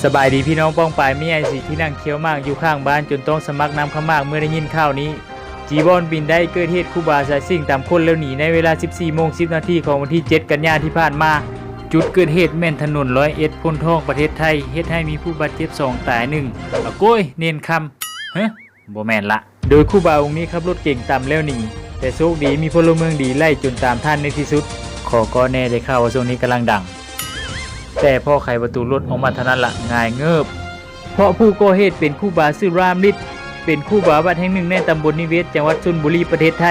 ສະບາຍດີພີ່ນ້ອງປ້ອງປາຍ ມີໄອຊີທີ່ນັ່ງຄຽວໝາກຢູ່ຂ້າງບ້ານ ຈົນຕ້ອງສະໝັກນຳເຂົ້າໝາກເມື່ອໄດ້ຍິນຂ່າວນີ້. ຈີວອນບິນໄດ້ເກີດເຫດຄູບາສາຍສິງຕຳຄົນແລ້ວໜີ ໃນເວລາສິບສີ່ໂມງສິບນາທີຂອງວັນທີເຈັດກັນຍາທີ່ຜ່ານມາ. ຈຸດເກີດເຫດແມ່ນຖະໜົນຮ້ອຍເອັດໂພນທອງ ປະເທດໄທ, ເຮັດໃຫ້ມີຜູ້ບາດເຈັບສອງ ຕາຍໜຶ່ງ. ອາໂກຍ ເນນຄຳ ເຮີ ບໍ່ແມ່ນລະ. ໂດຍຄູບາອົງນີ້ຂັບລົດເກັງຕຳແລ້ວໜີ, ແຕ່ໂຊກດີມີພົນລະເມືອງດີໄລ່ຈົນຕາມທັນໃນທີ່ສຸດ. ຂໍກໍແນ່ ໄດ້ຂ່າວວ່າຊ່ວງນີ້ກຳລັງດັງ. ແຕ່ພໍໄຂປະຕູລົດອອກມາເທົ່ານັ້ນລະ ຫງາຍເງີບ. ເພາະຜູ້ກໍ່ເຫດເປັນຄູບາຊື່ລາມລິດ, ເປັນຄູບາວັດແຫ່ງໜຶ່ງໃນຕຳບົນນິເວດ ຈັງຫວັດຊົນບູລີ ປະເທດໄທ.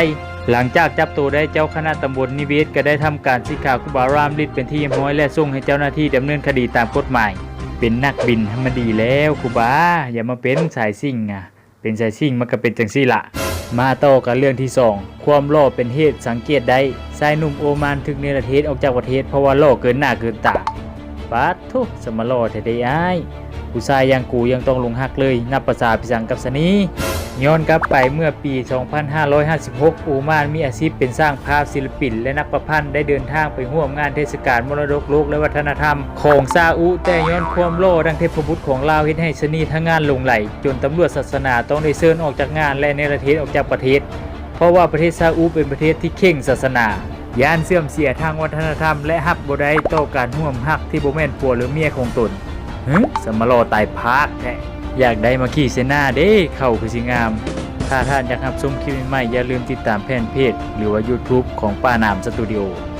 ຫຼັງຈາກຈັບໂຕໄດ້, ເຈົ້າຄະນະຕຳບົນນິເວດກໍໄດ້ທຳການສິກຂາຄູບາລາມລິດເປັນທີ່ຮຽບຮ້ອຍ ແລະ ສົ່ງໃຫ້ເຈົ້າໜ້າທີ່ດຳເນີນຄະດີຕາມກົດໝາຍ. ເປັນນັກບິນຫັ້ນມັນດີແລ້ວຄູບາ, ຢ່າມາເປັນສາຍສິງນະ. ເປັນສາຍສິງມັນກໍເປັນຈັ່ງຊີ້ລະ. ມາຕໍ່ກັນເລື່ອງທີສອງ, ຄວາມຫຼໍ່ເປັນເຫດສັງເກດໄດ້. ຊາຍໜຸ່ມໂອມານຖືກເນລະເທດອອກຈາກປະເທດ ເພາະວ່າຫຼໍ່ເກີນໜ້າເກີນຕາ. ປາດໂທ້ ສະມາຫຼໍ່ແທ້ເດອ້າຍ, ຜູ້ຊາຍຢ່າງກູຍັງຕ້ອງຫຼົງຮັກເລີຍ, ນັບປະສາພິສັງກັບຊະນີ. ຍ້ອນກັບໄປເມື່ອປີສອງພັນຫ້າຮ້ອຍຫ້າສິບຫົກ ໂອມານມີອາຊີບເປັນຊ່າງພາບ, ສິລະປິນ ແລະ ນັກປະພັນ ໄດ້ເດີນທາງໄປຮ່ວມງານເທດສະການມໍລະດົກໂລກ ແລະ ວັດທະນະທຳຂອງຊາອຸ, ແຕ່ຍ້ອນຄວາມຫຼໍ່ດັ່ງເທບພະບຸດຂອງລາວ ເຮັດໃຫ້ຊະນີທາງງານຫຼົງໄຫຼ, ຈົນຕຳຫຼວດສາສະໜາຕ້ອງໄດ້ເຊີນອອກຈາກງານ ແລະ ເນລະເທດອອກຈາກປະເທດ. ເພາະວ່າປະເທດຊາອຸເປັນປະເທດທີ່ເຄັ່ງສາສະໜາ, ຢ້ານເສື່ອມເສຍທາງວັດທະນະທຳ ແລະ ຮັບບໍ່ໄດ້ຕໍ່ການຮ່ວມຮັກທີ່ບໍ່ແມ່ນຜົວຫຼືເມຍຂອງຕົນ. ຫຶ ສະມາຫຼໍ່ຕາຍພາກແທ້. ຢາກໄດ້ມາຂີ່ໃສ່ໜ້າເດ້, ເຂົ້າຄືຊິງາມ. ຖ້າທ່ານຢາກຮັບຊົມຄລິບໃໝ່ໆ ຢ່າລືມຕິດຕາມແຟນເພຈ ຫຼືວ່າ YouTube ຂອງປ້າໜາມສະຕູດິໂອ.